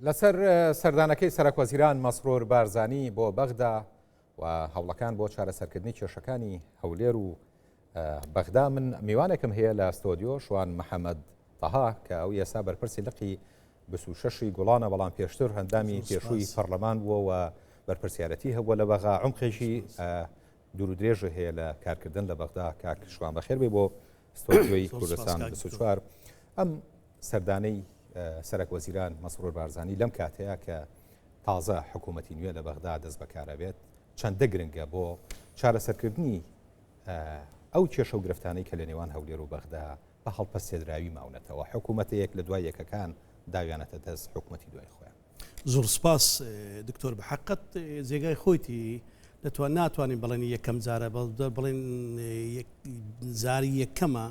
لەسەر سەردانەکەی سەرەکوەزیران مەسرور بارزانی بۆ بەغدا و هەوڵەکان بۆ چارەسەرکردنی کێشەکانی هەولێر و بەغدا من میوانێکم هەیە لە ستۆدیۆ شوان محەممەد تەها کە ئەو ئێستا بەرپرسی لقی 26 گوڵانە بەڵام پێشتر هەندامی پێشووی پەرلەمان بووە و بەرپرسیارەتی هەبووە لە بەغا عمقێکی دوور و درێژە هەیە لە کارکردن لە بەغدا کاک شوان بەخێر بێ بۆ ستۆدیۆی کوردستان 24 ئەم سەردانەی سەرەک وەزیران مەسرور بارزانی لەم کاتەیە کە تازە حکوومەتی نوێ لە بەغدا دەست بەکارە بێت چەندە گرنگە بۆ چارەسەرکردنی ئەو کێشە و گرفتانەی کە لە نێوان هەولێر و بەغدا بە هەڵپەسێدراوی ماونەتەوە حکوومەتە یەک لە دوای یەکەکان داویانەتە دەست حکوومەتی دوای خۆیان. زۆر سپاس دکتۆر بە حەقت جێگای خۆیتی دەتوان ناتوانین بڵێن یەکەم جارە بڵێن جاری یەکەمە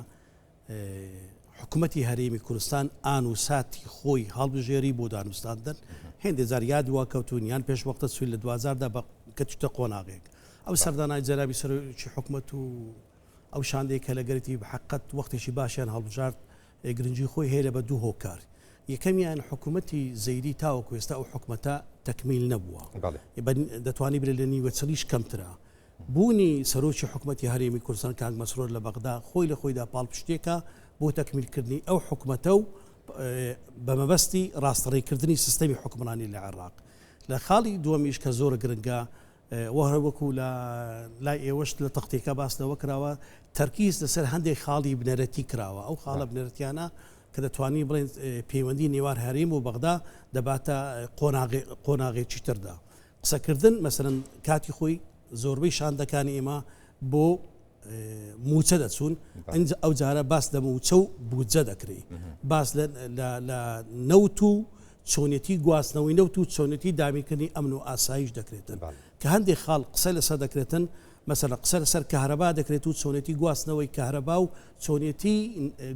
حکومەتی هەرێمی کوردستان ئان و ساتی خۆی هەڵبژێری بۆ دانوستاندن هێندێ جار یا دواکەوتون یان پێش وەختە چوین لە دوجاردا بە کەچتە قۆناغێک ئەو سەردانای جەنابی سەرۆکی حکومەت و ئەو شاندەی کە لەگەرتی بە حقت وەختێکی باشیان هەڵبژارد گرنگی خۆی هەیە لە بە دوو هۆکار یەکەمیان حکوومەتی زەیدی تاوەکو ئێستا ئەو حکومەتە تەکمیل نەبووە دەتوانی برێ لە نیوەچڵیش کەمترە بوونی سەرۆکی حکومەتی هەرێمی کوردستان کاک مەسرۆر لە بەغدا خۆی لە خۆیدا پاڵپشتێکە بۆ تەکمیلکردنی ئەو حکومەتە و بە مەبەستی ڕاستەڕێکردنی سیستەمی حکومڕانی لە عێراق. لە خاڵی دووەمیش کە زۆر گرنگە و هەروەکو لە لای ئێوەش لە تەختیەکە باس لەوە کراوە تەرکیز لەسەر هەندێک خاڵی بنەرەتی کراوە ئەو خاڵە بنەرەتیانە کە دەتوانین بڵێن پەیوەندی نێوان هەرێم و بەغدا دەباتە قۆناغێکی تردا. قسەکردن مەسەلەن کاتی خۆی زۆربەی شاندەکانی ئێمە بۆ موچە دەچوون ئەنج ئەو جارە باس لە موچە و بودجە دەکرێ باس لە نەوت و چۆنیەتی گواستنەوەی نەوت و چۆنیەتی دابینکردنی ئەمن و ئاسایش دەکرێتن کە هەندێک خاڵ قسە لەسەر دەکرێتن مەسەلە قسە لەسەر کەهرەبا دەکرێت و چۆنێتی گواستنەوەی کەهرەبا و چۆنێتی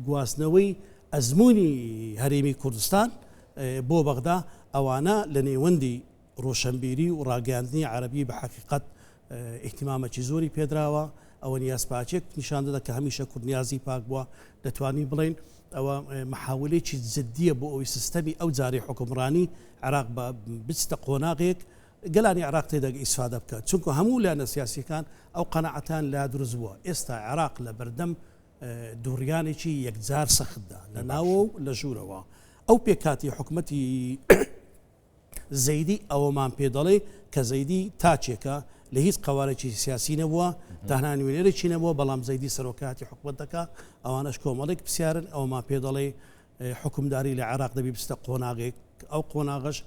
گواستنەوەی ئەزمموی هەرێمی کوردستان بۆ بەغدا ئەوانە لە نێوەندی ڕۆشەنبیری و ڕاگەیاندنی عەرەبی بە حەقیقەت ئیهتیمامەکی زۆری پێدراوە، ئەوە نیازپاکیەک نیشان دەدا کە هەمیشە کورد نیازی پاک بووە، دەتوانین بڵێین ئەوە محاولەیەکی جدیە بۆ ئەوەی سیستەمی ئەو جارەی حوکمڕانی عێراق بە بچتە قۆناغێک گەلانی عێراق تێدا ئیسفادە بکات، چونکە هەموو لایەنە سیاسیەکان ئەو قەناعەتان لا دروست بووە، ئێستا عێراق لە بەردەم دووڕیانێکی یەکجار سەختدا لە ناوە و لە ژوورەوە ئەو پێکهاتی حکومەتی زەیدی ئەوەمان پێ دەڵێ کە زەیدی تاکێکە لە هیچ قەوارێکی سیاسی نەبووە تەنها نوێنەرێکی نەبووە بەڵام زەیدی سەرۆکایەتی حکومەت دەکا ئەوانەش کۆمەڵێک پرسیارن ئەوەمان پێ دەڵێ حکومداری لە عێراق دەبی بچتە قۆناغێک ئەو قۆناغەش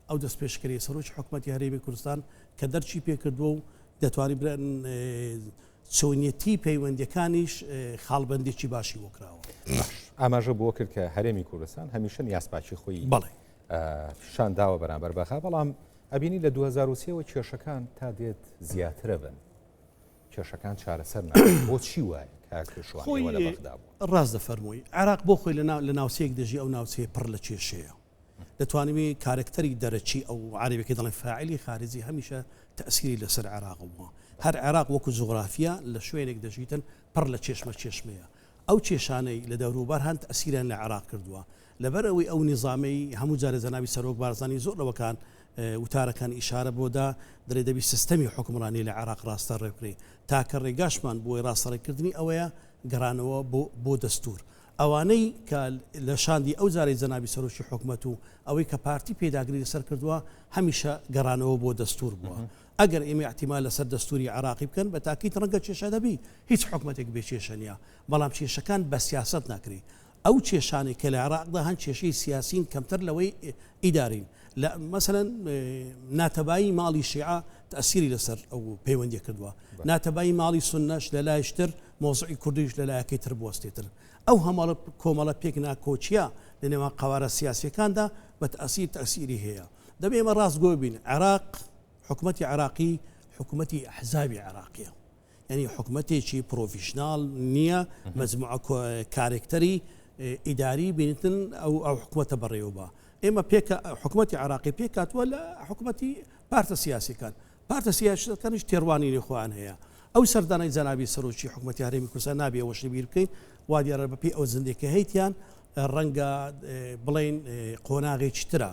ئەو دەستپێشکەری سەرۆکی حکومەتی هەرێمی کوردستان کە دەرچی پێکردووە و دەتوانانی برێن چۆنیەتی پەیوەندیەکانیش خاڵبەندێکی باشی بۆ کراوە. ئاماژە بۆ کرد کە هەرێمی کوردستان هەمیشە نیازپاکی خۆی بەڵێ پیشان داوە بەرامبەر بەغا بەڵام ئەبینی لە 2023ەوە کێشەکان تا دێت زیاترە بن کێشەکان چارەسەر بۆچی وایە خۆی لە بەغدا بوو ڕاست دەفەرمووی عێراق بۆ خۆی لە ناوچەیەک دەژی ئەو ناوچەیە پڕ لە کێشەیە دەتوانیمی کارەکتەری دەرەکی ئەو عەرەبەکەی دەڵێن فاعلی خارجی هەمیشە تەسیری لەسەر عێراق بووە هەر عێراق وەکو جوغرافیا لە شوێنێک دەژیتن پڕ لە چێشمە چێشمەیە ئەو کێشانەی لە دەوروبەر هەن تەئسیریان لە عێراق کردووە. لەبەر ئەوەی ئەو نیزامەی هەموو جارێ جەنابی سەرۆک بارزانی زۆر لەوەکان وتارەکان ئیشارە بۆ دا دەرێ دەبی سیستەمی حوکمڕانی لە عێراق ڕاستە ڕێ بکرێ. تاکە ڕێگاشمان بۆی ڕاستەڕێکردنی ئەوەیە گەڕانەوە بۆ بۆ دەستوور. ئەوانەی کە لە شاندی ئەو جارەی جەنابی سەرۆکی حکومەت و ئەوەی کە پارتی پێداگری لەسەر کردووە هەمیشە گەڕانەوە بۆ دەستوور بووە. ئەگەر ئێمە ئیعتیماد لەسەر دەستوری عێراقی بکەن بە تاکید ڕەنگە کێشە نەبی، هیچ حکومەتێک بێ کێشە نییە، بەڵام کێشەکان بە سیاسەت ناکرێ. ئەو کێشانەی کە لە عێراقدا هەن کێشەی سیاسین کەمتر لەوەی ئیدارین. لە مەسەلەن ناتەبایی ماڵی شیعە تەئسیری لەسەر ئەو پەیوەندیە کردووە، ناتەبایی ماڵی سوننەش لە لایش تر، مەوزوعی کوردیش لە لایەکەی تر بوەستێتر. ئەو هەمەڵە کۆمەڵە پێک ناکۆکیە لە نێوان قەوارە سیاسیەکاندا بە تەئسیر تەئسیری هەیە. دەبێ ئێمە ڕاستگۆ بین عێراق حکومەتی عێراقی حکومەتی ئەحزابی عێراقیە یعنی حکومەتێکی پرۆفیشناڵ نییە مەجموعە کارێکتەری ئیداری بینتن ئەو ئەو حکومەتە بەڕێوە بە ئێمە پێکە حکومەتی عراقی پێکاتوە لە حکومەتی پارتە سیاسەکان پارتە سیاسەکانیش تێڕوانینی خۆیان هەیە ئەو سەردانەی جەنابی سەرۆکی حکومەتی هەرێمی کوردستان نابێ ئەوەش لەبیر بکەین وا دیارە بەپێی ئەو زندێکە هەیتیان ڕەنگە بڵین قۆناغێکی ترە.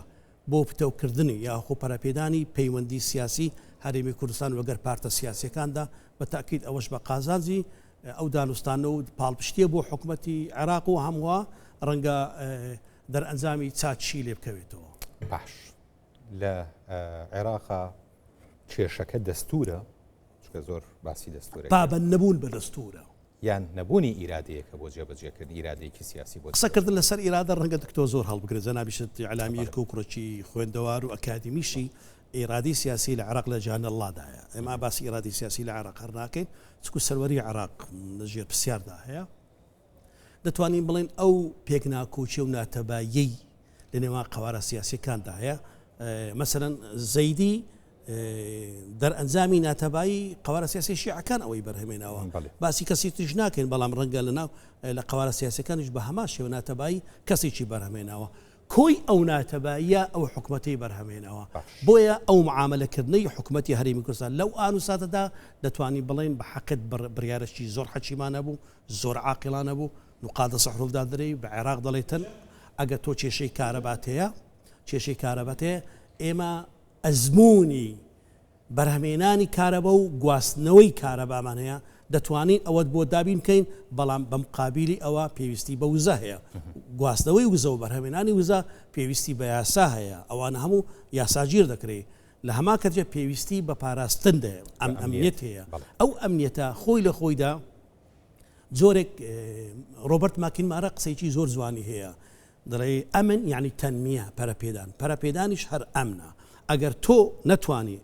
بۆ پتەوکردنی یاخۆ پەرەپێدانی پەیوەندی سیاسی هەرێمی کوردستان وەگەر پارتە سیاسیەکاندا، بە تەئکید ئەوەش بە قازانجی ئەو دانوستانە و پاڵپشتیە بۆ حکومەتی عێراق و هەمووە ڕەنگە دەرئەنجامی چاکیشی لێ بکەوێتەوە. باش لە عێراقا کێشەکە دەستورە؟ چونکە زۆر باسی دەستورە. پابەند نەبوون بە دەستورە. یان نەبوونی ئیرادەیەکە بۆ جێبەجێکردنی ئیرادەیەکی سیاسی بۆ قسەکردن لەسەر ئیرادە ڕەنگە دکتۆر زۆر هەڵبگرێت جەنابیشت ئیعلامییەکە و کوڕێکی خوێندەوار و ئەکادیمیشی ئیرادەی سیاسی لە عێراق لە جان اللادایە ئێمە باسی ئیرادەی سیاسی لە عێراق هەر ناکەین چکو سەروەری عێراق لە ژێر پرسیاردا هەیە دەتوانین بڵێن ئەو پێکناکۆکی و ناتەباییەی لە نێوان قەوارە سیاسیەکاندا هەیە مەسەلەن زەیدی دەرئەنجامی ناتەبایی قەوارە سیاسی شیعەکان ئەوەی بەرهەمێناوە باسی کەسی تریش ناکەین بەڵام ڕەنگە لەناو لە قەوارە سیاسەکانیش بە هەمان شێوە ناتەبایی کەسێکی بەرهەمێناوە کۆی ئەو ناتەباییە ئەو حکومەتەی بەرهەمێناوە بۆیە ئەو معاملەکردنەی حکومەتی هەرێمی کوردستان لەو ئان و ساتەدا دەتوانین بڵێین بە حەقت بڕیارەکی زۆر حەکیمانە بوو زۆر عاقڵانە بوو نوقاتە سەحروف دادرێی بە عێراق دەڵێتن ئەگەر تۆ کێشەی کارەبات هەیە کێشەی کارەبات هەیە ئێمە ئەزموونی بەرهەمێنانی کارەبا و گواستنەوەی کارەبامان هەیە دەتوانین ئەوەت بۆ دابین بکەین بەڵام بە مقابیلی ئەوە پێویستی بە وزە هەیە گواستنەوەی وزە و بەرهەمێنانی وزە پێویستی بە یاسا هەیە ئەوانە هەموو یاساگیر دەکرێت لە هەمان کەتجە پێویستی بە پاراستن دەیە ئەم ئەمنیەت هەیە ئەو ئەمنیەتە خۆی لە خۆیدا جۆرێک ڕۆبەرت ماکینمارە قسەیەکی زۆر جوانی هەیە دەڵێ ئەمن یعنی تەنمیە پەرەپێدان پەرەپێدانیش هەر ئەمنە ئەگەر تۆ نەتوانی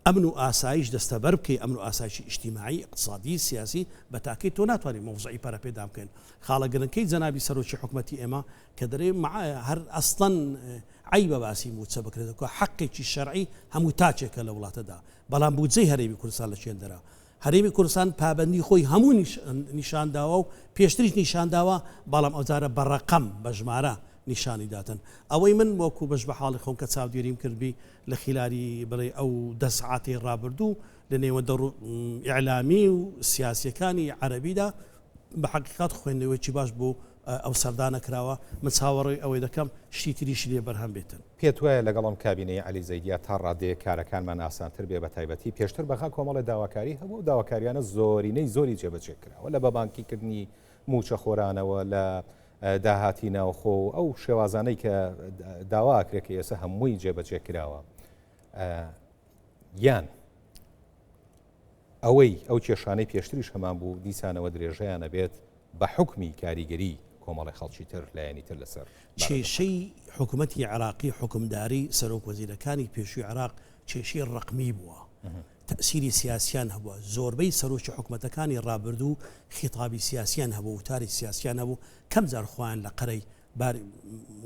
ئەمن و ئاسایش دەستەبەر بکەی ئەمن و ئاسایشی ئیجتیماعی اقتصادی سیاسی بە تاکی تۆ ناتوانانی مەوزعی پەرەپێدان بکەین خاڵە گرنگەکەی جەنابی سەرۆکی حکومەتی ئێمە کە دەرێ هەر ئەسڵەن عەیبە باسی موچە بکرێت حەقێکی شەرعی هەموو تاکێکە لە وڵاتەدا بەڵام بودجەی هەرێمی کوردستان لە چێندەرە هەرێمی کوردستان پابەندی خۆی هەموو نیشان داوە و پێشتریش نیشان داوە، بەڵام ئەوجارە بە ڕەقەم، بە ژمارە نیشانی داتن. ئەوەی من وەکوو بەش بە حاڵی خۆم کە چاودێریم کردبی لە خیلالی بڵێ ئەو دە سەعاتەی ڕابردوو لە نێوەندە ئیعلامی و سیاسییەکانی عەرەبیدا بە حەقیقەت خوێندنەوەیەکی باش بۆ ئەو سەردانە کراوە، من چاوەڕێی ئەوەی دەکەم شتی تریشی لێ بەرهەم بێتن. پێت وایە لەگەڵ ئەم کابینەی عەلی زەیدیە تا ڕادەیەک کارەکانمان ئاسانتر بێ بەتایبەتی پێشتر بەغا کۆمەڵێ داواکاری هەبوو ئەو داواکاریانە زۆرینەی زۆری جێبەجێ کراوە لە بەبانکی کردنی مووچەخۆرانەوە لە داهاتی ناوخۆ و ئەو شێوازانەی کە داوا ئەکرێت کە ئێستا هەمووی جێبەجێ کراوە یان ئەوەی ئەو کێشانەی پێشتریش هەمان بوو دیسانەوە درێژەیان ئەبێت بە حوکمی کاریگەری کۆمەڵی خەڵکی تر لایەنی تر لەسەر کێشەی حکومەتی عێراقی حوکمداری سەرۆک وەزیرەکانی پێشووی عێراق کێشەی ڕەقمی بووە تەئسیری سیاسیان هەبووە زۆربەی سەرۆکی حکومەتەکانی ڕابردوو خیتابی سیاسیان هەبوو وتاری سیاسیان هەبوو کەم جار خۆیان لە قەرەی باری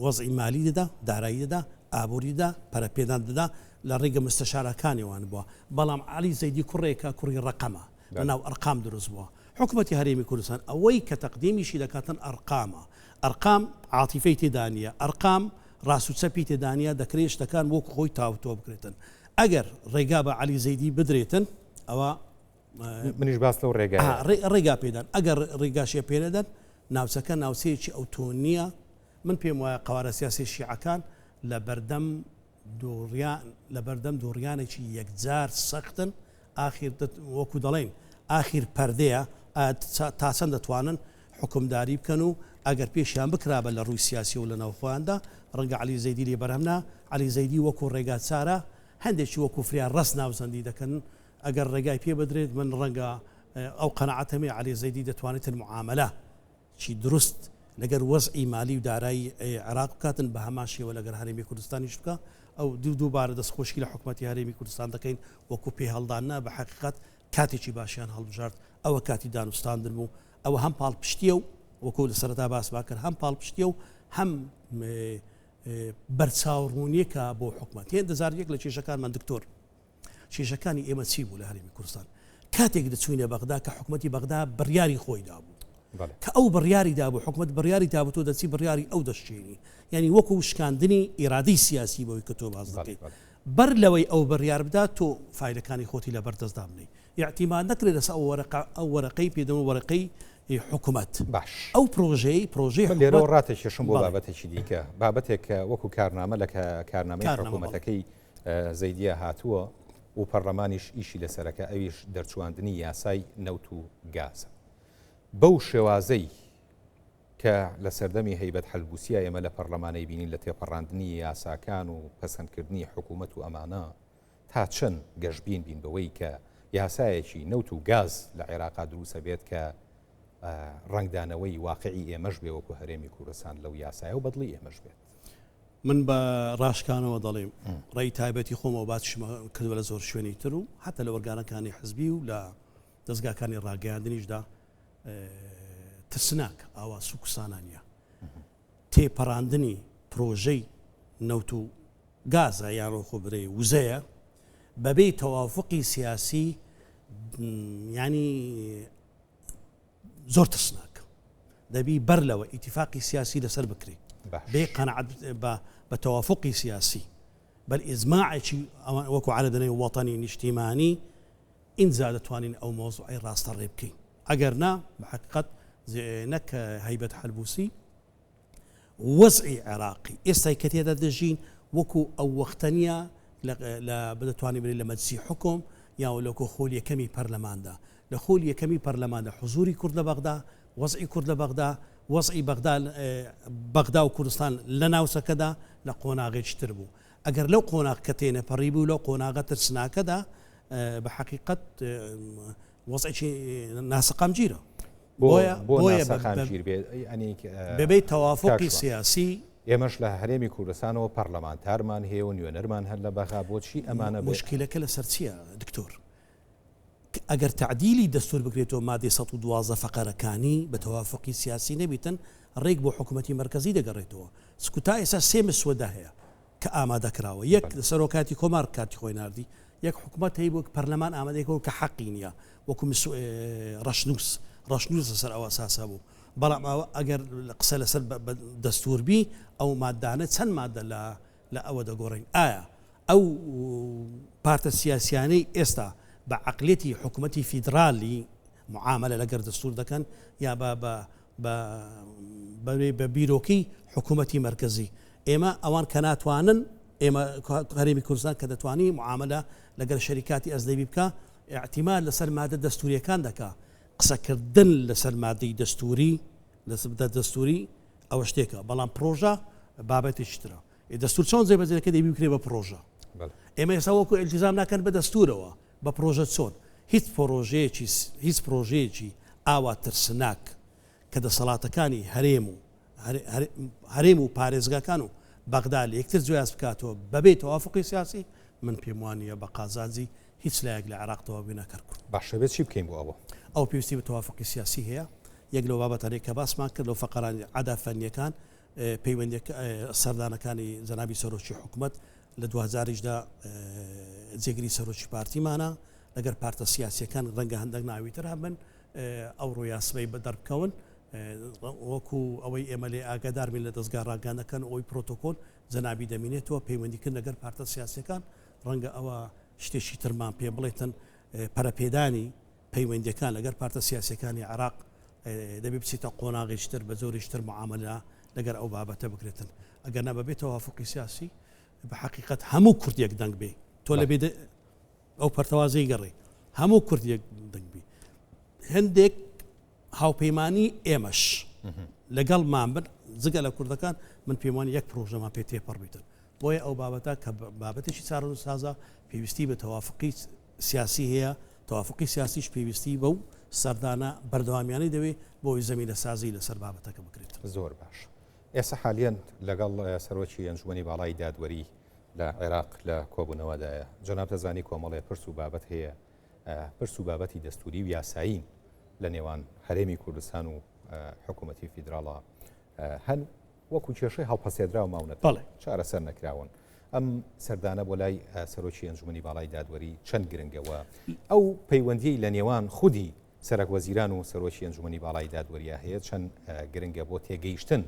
وەزعی مالی دەدا، دارایی دەدا، ئابووری دەدا، پەرەپێدان دەدا، لە ڕێگە مستەشارەکانیوان بووە. بەڵام عەلی زەیدی کوڕێکە کوڕی ڕەقەمە، لە ناو ئەرقام دروست بووە. حکومەتی هەرێمی کوردستان ئەوەی کە تەقدیمیشی دەکاتن ئەرقامە. ئەرقام عاتیفەی تێدا نییە، ئەرقام ڕاست و چەپی تێدا نییە، دەکرێت شتەکان وەکو خۆی تاوتۆ بکرێتن. ئەگەر ڕێگا بە عەلی زەیدی بدرێتن ئەوە منیش باس لەو ڕێگا ڕێگا پێدان ئەگەر ڕێگاشیە پێنەدەن ناوچەکە ناوچەیەکی ئەوتۆ نییە من پێم وایە قوارە سیاسی شیعەکان لە بەردەم دووڕیان لە بەردەم دووڕیانێکی یەکجار سەختن ئاخیر وەکو دەڵێن ئاخیر پەردەیە تا چەند دەتوانن حکومداری بکەن و ئەگەر پێشیان بکرابە لە ڕووی سیاسی و لە ناوخۆیاندا ڕەنگە علی زەیدی لێ بەرهەمنا علی زەیدی وەکو ڕێگا چارە هەندێکی وەکو فریا ڕەس ناوزەندی دەکەن ئەگەر ڕێگای پێ بدرێت من ڕەنگە ئەو قەناعەتەم هەیە عەلی زەیدی دەتوانێتن معامەلە چی دروست لەگەر وەزعی مالی و دارایی عێراق بکاتن بە هەمان شێوە لەگەر هەرێمی کوردستانیش بکا ئەو دوو دووبارە دەستخۆشی لە حکومەتی هەرێمی کوردستان دەکەین وەکو پێ هەڵدان نا بە حەقیقەت کاتێکی باشیان هەڵبژارد ئەوە کاتی دانوستاندن بوو ئەوە هەم پاڵپشتیە و وەکو لە سەرەتا باسمان کرد هەم پاڵپشتیە و هەم بەرچاوڕوونیەکە بۆ حکومەت هێندە جار یەک لە کێشەکانمان دکتۆر کێشەکانی ئێمە چی بوو لە هەرێمی کوردستان کاتێک دەچوینە بەغدا کە حکوومەتی بەغدا بڕیاری خۆی دابوو کە ئەو بڕیاری دابوو حکوومەت بڕیاری دابوو تۆ دەچی بڕیاری ئەو دەشکێنی یعنی وەکو شکاندنی ئیرادەی سیاسی بەوەی کە تۆ باز دەکەیت بەر لەوەی ئەو بڕیار بدات تۆ فایلەکانی خۆتی لە بەردەستدا بنەی اعتیماد نەکرێت لەسەر ئەو وەرەقە ئەو وەرەقەی پێدەوە وەرەقەی حکومەت. باش. ئەو پرۆژەی پرۆژەی من لێرەوە ڕاتەکێشم بۆ بابەتێکی دیکە، بابەتێک کە وەکو کارنامە لە کارنامەی حکوومەتەکەی زەیدیە هاتووە و پەرلەمانیش ئیشی لەسەرەکە ئەویش دەرچواندنی یاسای نەوت و گازە. بەو شێوازەی کە لە سەردەمی هەیبەت حەلبوسیە ئێمە لە پەرلەمانەی بینین لە تێپەڕاندنی یاساکان و پەسەندکردنی حکوومەت و ئەمانە تا چەند گەشبین بین بەوەی کە یاسایەکی نەوت و گاز لە عێراقا دروستە بێت کە ڕەنگدانەوەی واقعی ئێمەش بێ وەکو هەرێمی کوردستان لەو یاسایە و بەدڵی ئێمەش بێت. من بە ڕاشکانەوە دەڵێم ڕێی تایبەتی خۆمەوە باسیشم کردوە لە زۆر شوێنی تر و حتا لە ئۆرگانەکانی حزبی و لە دەزگاکانی ڕاگەیاندنیشدا ترسناک ئاوا سوک و سانا نییە تێپەڕاندنی پرۆژەی نەوت و گازە یان ڕۆخۆ برێ وزەیە بەبێ تەوافقی سیاسی ینی زۆر ترسناک دەبی بەر لەوە ئیتیفاقی سیاسی لەسەر بکرێت بێ قەنەعەت بە تەوافقی سیاسی بەل ئیزماعێکی وەکو عەرەب دەڵێن وەتەنی نیشتیمانی ئینجا دەتوانین ئەو مەوزوعەی ڕاستە ڕێ بکەین ئەگەر نا بە حەقیقەت نەک هەیبەت حەلبوسی وەزعی عێراقی ئێستای کە تێدا دەژین وەکو ئەو وەختە نییە لە بدەتوانین بڵێین لە مەجلسی حوکم یا لەکۆ خۆل یەکەمی پەرلەماندا لە خۆل یەکەمی پەرلەماندا حزوری کورد لە بەغدا وەزعی کورد لە بەغدا وەزعی بەغدا بەغدا و کوردستان لە ناوچەکەدا لە قۆناغێکی تر بوو ئەگەر لەو قۆناغ کە تێنەپەڕی بوو لەو قۆناغە ترسناکەدا بە حەقیقەت وەزعێکی ناسەقامگیرە. بۆیە بۆ ناسەقامگیر بێ یانی بەبێ تەوافقی سیاسی ئێمەش لە هەرێمی کوردستانەوە پەرلەمانتارمان هەیە و نوێنەرمان هەر لە بەغا بۆچی ئەمانە مشکلەکە لەسەر چییە دکتۆر؟ ئەگەر تەعدیلی دەستور بکرێتەوە مادەی 112 فەقەرەکانی بە تەوافقی سیاسی نەبیتن ڕێک بۆ حکوومەتی مەرکەزی دەگەڕێتەوە سکو تا ئێستا سێ مسوەدە هەیە کە ئامادە کراوە یەک سەرۆکاتی کۆمار کاتی خۆی ناردی یەک حکومەت هەیە وەک پەرلەمان ئامادەی کردوە کە حەقی نییە وەکو ڕەشنووس ڕەشنووس لەسەر ئەو ئەساسە بوو بەڵام ئەوە ئەگەر قسە لەسەر دەستور بی ئەو مادانە چەند مادە لە لە ئەوە دەگۆڕین ئایا ئەو پارتە سیاسیانەی ئێستا بە عقلێتی حکوومەتی فیدرالی معاملە لەگەر دەستور دەکەن یا بە بە بە بیرۆکەی حکوومەتی مەرکەزی ئێمە ئەوان کە ناتوانن ئێمە هەرێمی کوردستان کە دەتوانی معاملە لەگەل شەریکاتی ئەزنەبی بکا ئیعتیماد لەسەر مادە دەستوریەکان دەکا قسەکردن لەسەر مادەی دەستوری لەسەر دەستوری ئەوە شتێکە بەڵام پرۆژە بابەتێکی ترە دەستور چۆن جێبەجێ دەکرێت دەبی بکرێ بە پرۆژە ئێمە ئێستا وەکو ئیلتیزام ناکەن بە دەستورەوە بە پرۆژە چۆن هیچ پرۆژەیەکی هیچ پرۆژەیەکی ئاوا ترسناک کە دەسەڵاتەکانی هەرێم و هەرێم و پارێزگاکان و بەغدا لە یەکتر جیاز بکاتەوە بەبێ تەوافقی سیاسی من پێم وانییە بە قازانجی هیچ لایەک لە عێراق تەواو بێ نەکەرکوک. باشە بێ چی بکەین بۆ ئەوە؟ ئەوە پێویستی بە تەوافقی سیاسی هەیە، یەک لەو بابەتانەی کە باسمان کرد لەو فەقەرانی عەدا فەنییەکان پەیوەندییەکە سەردانەکانی جەنابی سەرۆکی حکومەت لە دواجاریشدا جێگری سەرۆکی پارتیمانە لەگەر پارتە سیاسییەکان ڕەنگە هەندێک ناوی تر هەبن ئەوڕۆ یا سبەی بە دەربکەون وەکو ئەوەی ئێمە لێ ئاگادار بین لە دەزگا ڕاگەیاندنەکان و ئەوەی پرۆتۆکۆل جەنابی دەمینێتەوە پەیوەندیکردن لەگەر پارتە سیاسیەکان ڕەنگە ئەوە شتێکی ترمان پێ بڵێتن پەرەپێدانی پەیوەندیەکان لەگەر پارتە سیاسیەکانی عێراق دەبێ بچیتە قۆناغێکی تر بە جۆرێکی تر معاملە لەگەر ئەو بابەتە بکرێتن ئەگەر نا بەبێ تەوافقی سیاسی بە حەقیقەت هەموو کورد یەک دەنگ بێ تۆ لە بێ ئەو پەرتەوازەی گەڕێ هەموو کورد یەک دەنگ بی هەندێک هاوپەیمانی ئێمەش لەگەڵمان بن جگە لە کوردەکان من پێم وانیە یەک پرۆژەمان پێ تێپەڕ بیتن بۆیە ئەو بابەتە کە بابەتێکی چارەنووسسازە پێویستی بە تەوافقی سیاسی هەیە تەوافقی سیاسیش پێویستی بەو سەردانە بەردەوامیانەی دەوێ بۆی زەمینە سازی لەسەر بابەتەکە بکرێت. زۆر باش ئێستا حالیەن لەگەڵ سەرۆکی ئەنجومەنی باڵای دادوەری لە عێراق لە کۆبوونەوەدایە. جەنابت ئەزانی کۆمەڵێ پرس و بابەت هەیە، پرس و بابەتی دەستووری و یاسایین لە نێوان هەرێمی کوردستان و حکوومەتی فیدراڵا هەن وەکو کێشەی هەڵپەسێدراو ماونەتە چارەسەر نەکراون. ئەم سەردانە بۆ لای سەرۆکی ئەنجومەنی باڵای دادوەری چەند گرنگەوە ئەو پەیوەندیی لە نێوان خودی سەرەک وەزیران و سەرۆکی ئەنجومەنی باڵای دادوەریە هەیە چەند گرنگە بۆ تێگەیشتن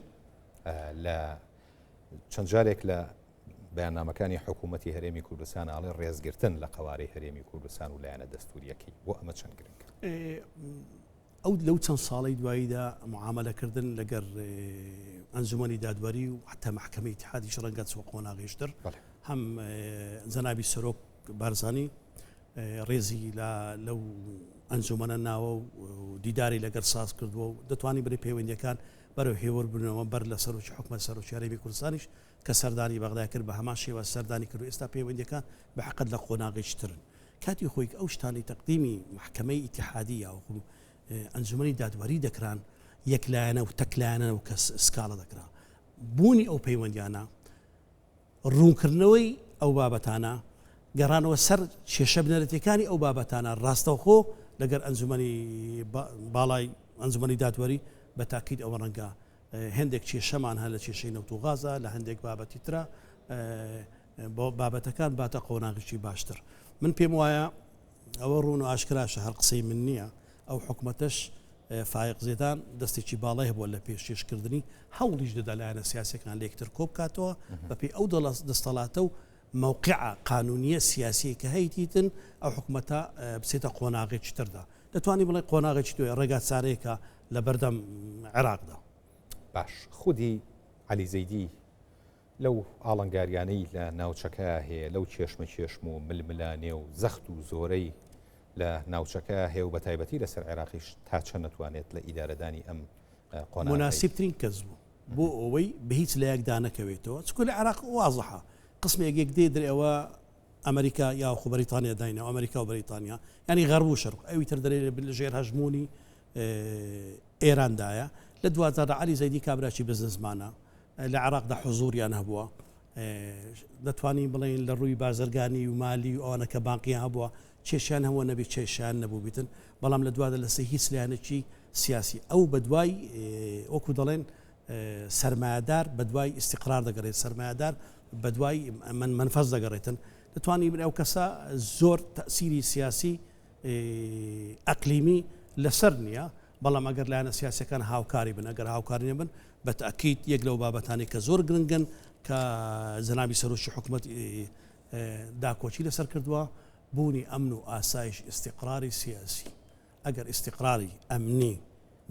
لە چەند جارێک لە بەیاننامەکانی حکوومەتی هەرێمی کوردستان ئاڵێ ڕێزگرتن لە قەوارەی هەرێمی کوردستان و لایەنە دەستوریەکەی بۆ ئەمە چەند گرنگە؟ ئەو لەو چەند ساڵەی دواییدا معامەلەکردن لەگەر ئەنجومەنی دادوەری و حتا مەحکەمەی ئیتحادیش ڕەنگە چوە قۆناغیشتر هەم جەنابی سەرۆک بارزانی ڕێزی لە لەو ئەنجومەنە ناوە و دیداری لەگەر ساز کردووە و دەتوانین بڵێ پەیوەندیەکان بەرەو هێور بنەوە بەر لە سەرۆکی حکومەت سەرۆکی هەرێمی کوردستانیش کە سەردانی بەغدای کرد بە هەمان شێوە سەردانی کرد و ئێستا پەیوەندیەکان بە حەقت لە قۆناغێکی ترن. کاتی خۆی ئەو شتانەی تەقدیمی مەحکەمەی ئیتیحادی یاوەخو ئەنجومەنی دادوەری دەکران یەک لایەنە و تەک لایەنە و کەس سکاڵە دەکرا. بوونی ئەو پەیوەندیانە، ڕوونکردنەوەی ئەو بابەتانە، گەڕانەوە سەر کێشە بنەرەتیەکانی ئەو بابەتانە ڕاستەوخۆ لەگەر ئەنجومەنی باڵای ئەنجومەنی دادوەری بە تاکید ئەوە ڕەنگە هێندێک کێشەمان هەن لە کێشەی نەوت و غازە لە هەندێک بابەتی ترە بۆ بابەتەکان باتە قۆناغێکی باشتر. من پێم وایە ئەوە ڕوون و ئاشکراشە هەر قسەی من نییە، ئەو حکومەتەش فایەق زێدان دەستێکی باڵای هەبووە لە پێشکێشکردنی، هەوڵیش دەدا لایەنە سیاسیەکان لە یەکتر کۆبکاتەوە بەپێی ئەو دەستەڵاتە و مەوقعە قانونیە سیاسیەی کە هەیتیتن ئەو حکومەتە بچێتە قۆناغێکی تردا. دەتوانی بڵێ قۆناغێکی دوێ ڕێگا چارەیەکە لە بەردەم عێراقدا. باش خودی عەلی زەیدی لەو ئاڵنگاریانەی لە ناوچەکە هەیە، لەو کێشمەکێشم و ململانێ و زەخت و زۆرەی لە ناوچەکە هەیە و بەتایبەتی لەسەر عێراقیش تا چەند نەتوانێت لە ئیدارەدانی ئەم قۆناغەی. موناسیبترین کەس بوو بۆ ئەوەی بە هیچ لایەکدا نەکەوێتەوە، چونکە لە عێراق وازحە قسمێک یەک دێ درێ ئەوە ئەمریکا یاخو بەریتانیا داینەوە ئەمریکا و بەریتانیا یانی غەرب و شەرق ئەوی تر دەرێ لە ژێر هەژموونی ئێراندایە لە دوجاردا عەلی زەیدی کابراکی بزنسمانە لە عێراقدا حزوریان هەبووە دەتوانین بڵێین لە ڕووی بازرگانی و مالی و ئەوانە کە بانقیان هەبووە کێشیان هەبووە نەبێ کێشیان نەبوو بیتن بەڵام لە دوادا لەسەر هیچ لایەنێکی سیاسی ئەو بەدوای وەکو دەڵێن سەرمایەدار بەدوای ئیستیقرار دەگەڕێت سەرمایەدار بەدوای من منفەز دەگەڕێتن دەتوانین بڵێ ئەو کەسە زۆر تەسیری سیاسی ئەقلیمی لەسەر نییە، بەڵام ئەگەر لایەنە سیاسیەکان هاوکاری بن، ئەگەر هاوکاری نەبن بە تەئکید یەک لەو بابەتانەی کە زۆر گرنگن کە جەنابی سەرۆکی حکومەت داکۆکی لەسەر کردووە بوونی ئەمن و ئاسایش ئیستیقراری سیاسی ئەگەر ئیستیقراری ئەمنی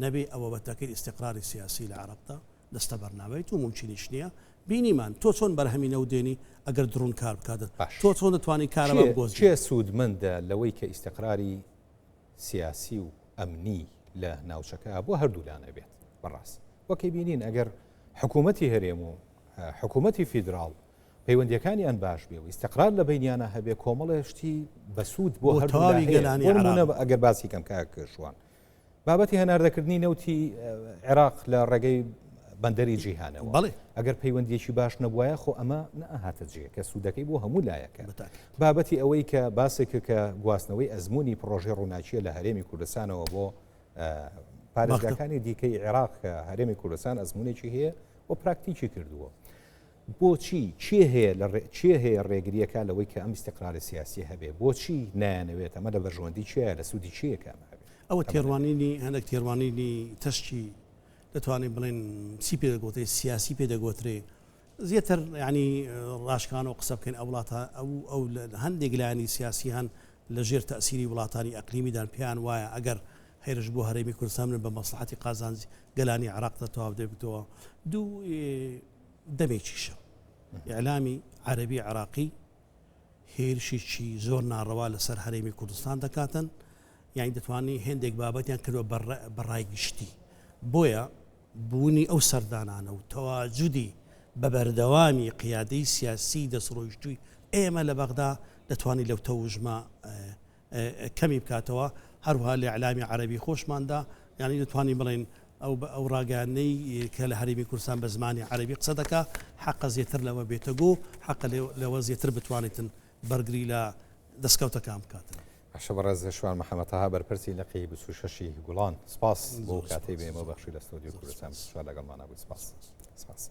نەبێ ئەوە بە تەئکید ئیستیقراری سیاسی لە عێراقدا دەستەبەر نابێت و مومکینیش نییە. بینیمان تۆ چۆن بەرهەمی نەوت دێنی ئەگەر دڕون کار بکاتن. باش. تۆ چۆن دەتوانی کارەبا کێ بگۆزیەوە؟ کێ سوودمەندە لەوەی کە ئیستیقراری سیاسی و ئەمنی لە ناوچەکە بۆ هەردوولا نەبێت؟ بەڕاست وەک ئەیبینین ئەگەر حکوومەتی هەرێم و حکوومەتی فیدراڵ پەیوەندیەکانیان باش بێ و ئیستیقرار لە بەینیانە هەبێ کۆمەڵێ شتی بەسوود بۆ بۆ هەردوولا تەواوی هەیە. گەلانی بۆ نموونە عێراق. ئەگەر باسی کەم کاک شوان بابەتی هەناردەکردنی نەوتی عێراق لە ڕێگەی بەندەری جیهانەوە بەڵێ. ئەگەر پەیوەندیەکی باش نەبوایە خۆ ئەمە نەئەهاتە جێ کە سوودەکەی بۆ هەموو لایەکە. بەتاکید. بابەتی ئەوەی کە باسێک کە گواستنەوەی ئەزموونی پڕۆژەی ڕووناکیە لە هەرێمی کوردستانەوە بۆ پارێزگاکانی دیکەی عێراق کە هەرێمی کوردستان ئەزموونێکی هەیە و پراکتیکی کردووە. بۆچی کێ هەیە لە کێ هەیە ڕێگریەکە لەوەی کە ئەم ئیستیقرارە سیاسیە هەبێ؟ بۆچی نایانەوێت؟ ئەمە لە بەرژەوەندی کێیە؟ لە سوودی کێیە کە ئەمە هەبێ؟ ئەوە تێڕوانینی هەندێک تێڕوانینی تەسکی دەتوانین بڵێن چی پێ دەگوترێ سیاسی پێ دەگوترێ زیاتر ینی ڕاشکانەوە قسە بکەین ئەو وڵاتە ئەو ئەو هەندێک لایەنی سیاسی هەن لە ژێر تەسیری وڵاتانی ئەقلیمیدان پێیان وایە ئەگەر هێرش بۆ هەرێمی کوردستان بن بە مەسلحەتی قازانج گەلانی عێراق دەتەواو دەبێتەوە دوو دەمێکیشە ئیعلامی عەرەبی عێراقی هێرشێکی زۆر ناڕەوا لەسەر هەرێمی کوردستان دەکاتن یانی دەتوانی هێندێک بابەتیان کردوە بە ڕای گشتی بۆیە بوونی ئەو سەردانانە و تەواجودی بە بەردەوامی قیادەی سیاسی دەستڕۆیشتووی ئێمە لە بەغدا دەتوانی لەو تەوژمە کەمی بکاتەوە، هەروەها لە ئیعلامی عەرەبی خۆشماندا یانی دەتوانین بڵێین ئەو ئەو ڕاگەیاندنەی کە لە هەرێمی کوردستان بە زمانی عەرەبی قسە دەکا حەقە زێتر لەوە بێتە گۆ، حەقە لەوە زێتر بتوانێتن بەرگری لە دەستکەوتەکان بکاتن. باشە بەڕێز شوان محەمەد تەها بەرپرسی لقی 26 ی گوڵان سپاس بۆ کاتەی بە ئێمە بەخشی لە ستۆدیۆ کوردستان 24 لەگەڵمانە بووی سپاس. سپاس.